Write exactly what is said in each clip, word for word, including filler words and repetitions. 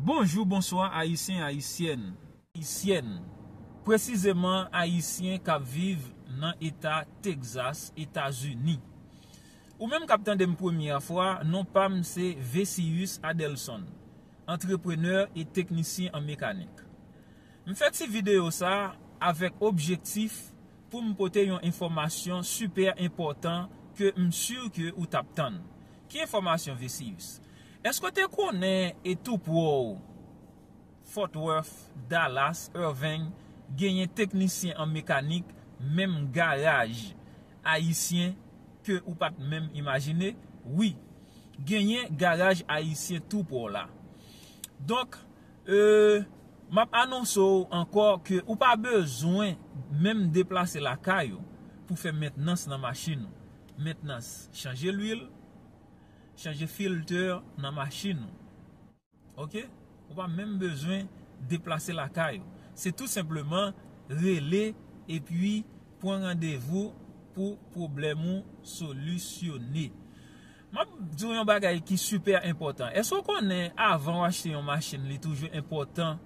Bonjou, bonswa, Ayisyen, Ayisyèn, Ayisyèn, presizeman Ayisyen k ap viv nan eta Texas, Etazini. Ou menm k ap tande m premyè fwa, non pa m se Vecius Adelson, antreprenè e teknisyen an mekanik. M fè ti videyo sa avèk objektif pou m pote yon enfòmasyon sipè enpòtan ke m si ke ou t ap tann. Ki enfòmasyon, Vecius? Èske w te konnen e tou pwè w, Fort Worth, Dallas, Irving, genyen teknisyen an mekanik, menm garaj ayisyen ke ou pa t menm imajine? Wi, genyen garaj ayisyen tou pwè w la. Donk, e, m ap anonse w ankò ke ou pa bezwen menm deplase lakay ou pou fè mentnans nan machin ou. Mentnans, chanje lwil, chanje filtè nan machin ou. Oke? Ou pa menm bezwen deplase lakay ou. Se tou senpleman rele epi pran randevou pou pwoblèm ou solisyone. M ap di w yon bagay ki sipè enpòtan. Èske w konnen avan w achte yon machin, li toujou enpòtan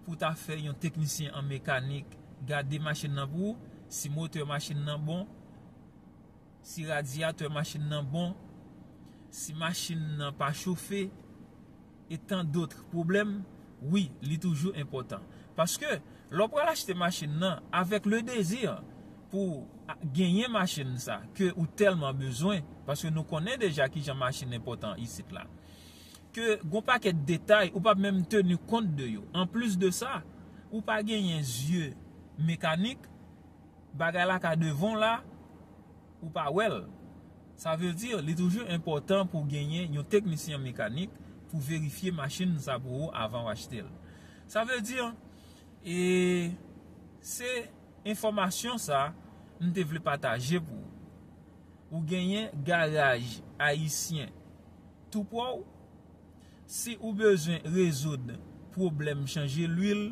pou w ta fè yon teknisyen an mekanik gade machin nan pou ou, si motè machin nan bon, si radyatè machin nan bon, si machin nan pa chofe, e tan dòt pwoblèm? Wi, li toujou enpòtan. Paske, lè w pral achte machin nan, avèk le dezi pou a- genyen machin sa ke ou tèlman bezwen, paske nou konnen deja kijan machin enpòtan isit la, ke gon pakèt detay ou p ap menm teni kont de yo. Anplis de sa, ou pa genyen zye mekanik, bagay la ka devan w la, ou pa wè l. Sa vle di, li toujou enpòtan pou w genyen yon teknisyen mekanik pou verifye machin sa pou ou avan w achte l. Sa vle di, e se enfòmasyon sa m te vle pataje pou ou. Ou genyen garaj ayisyen tou pwè w. Si ou bezwen rezoud pwoblèm chanje lwil,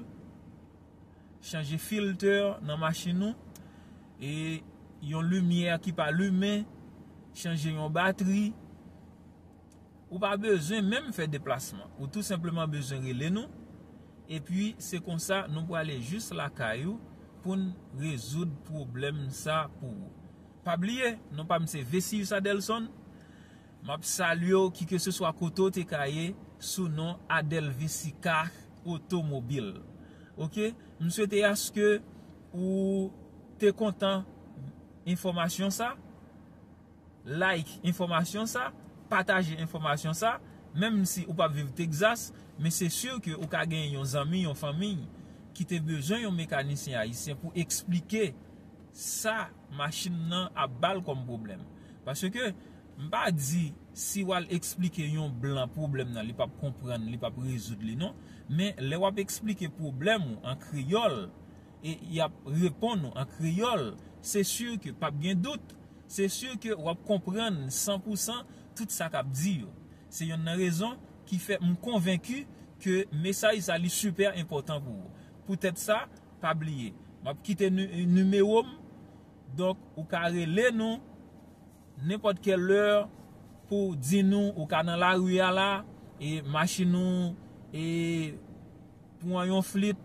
chanje filtè nan machin ou, e yon limyè ki pa limen, chanje yon batri, ou pa bezwen menm fè deplasman. Ou tou senpleman bezwen rele nou, epi se konsa nou prale jis lakay ou pou n rezoud pwoblèm sa pou ou. Pa bliye, non pa m se Vecius Adelson. M ap salye w kikeseswa kote w te ka ye sou non Adelvesika Otomobil. Oke? M swete aske ou te kontan enfòmasyon sa. Like enfòmasyon sa, pataje enfòmasyon sa, menm si ou p ap viv Texas, men se si ke ou ka genyen yon zanmi, yon fanmi ki te bezwen yon mekanisyen ayisyen pou eksplike sa machin nan ap ba l kòm pwoblèm. Paske m pa di si w al eksplike yon blan pwoblèm nan, li p ap konprann, li p ap rezoud li non. Men lè w ap eksplike pwoblèm ou an kreyòl e y ap reponn ou an kreyòl, se si ke p ap gen dout. Se si ke w ap konprann san pou san tout sa k ap di yo. Se yonn nan rezon ki fè m konvenki ke mesaj sa li sipè enpòtan pou ou. Poutèt sa, pa bliye, m ap kite ni- nimewo m. Donk, ou ka rele nou nenpòt kèl lè pou di nou ou ka nan lari a la, e machin ou e pran yon flit,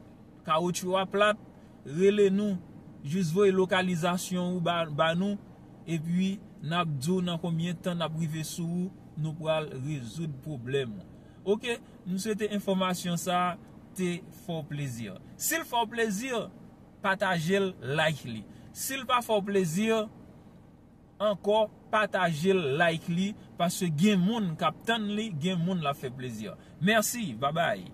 kawotchou a plat, rele nou, jis voye lokalizasyon ou ba, ba nou, epi n ap di w nan konbyen tan n ap rive sou ou, nou pral rezoud pwoblèm ou. Oke, m swete enfòmasyon sa a te fè w plezi. Si l fè w plezi, pataje l, like li. Si l pa fè w plezi ankò, pataje l, like li, paske gen moun k ap tann li, gen moun l ap fè plezi. Mèsi, babay.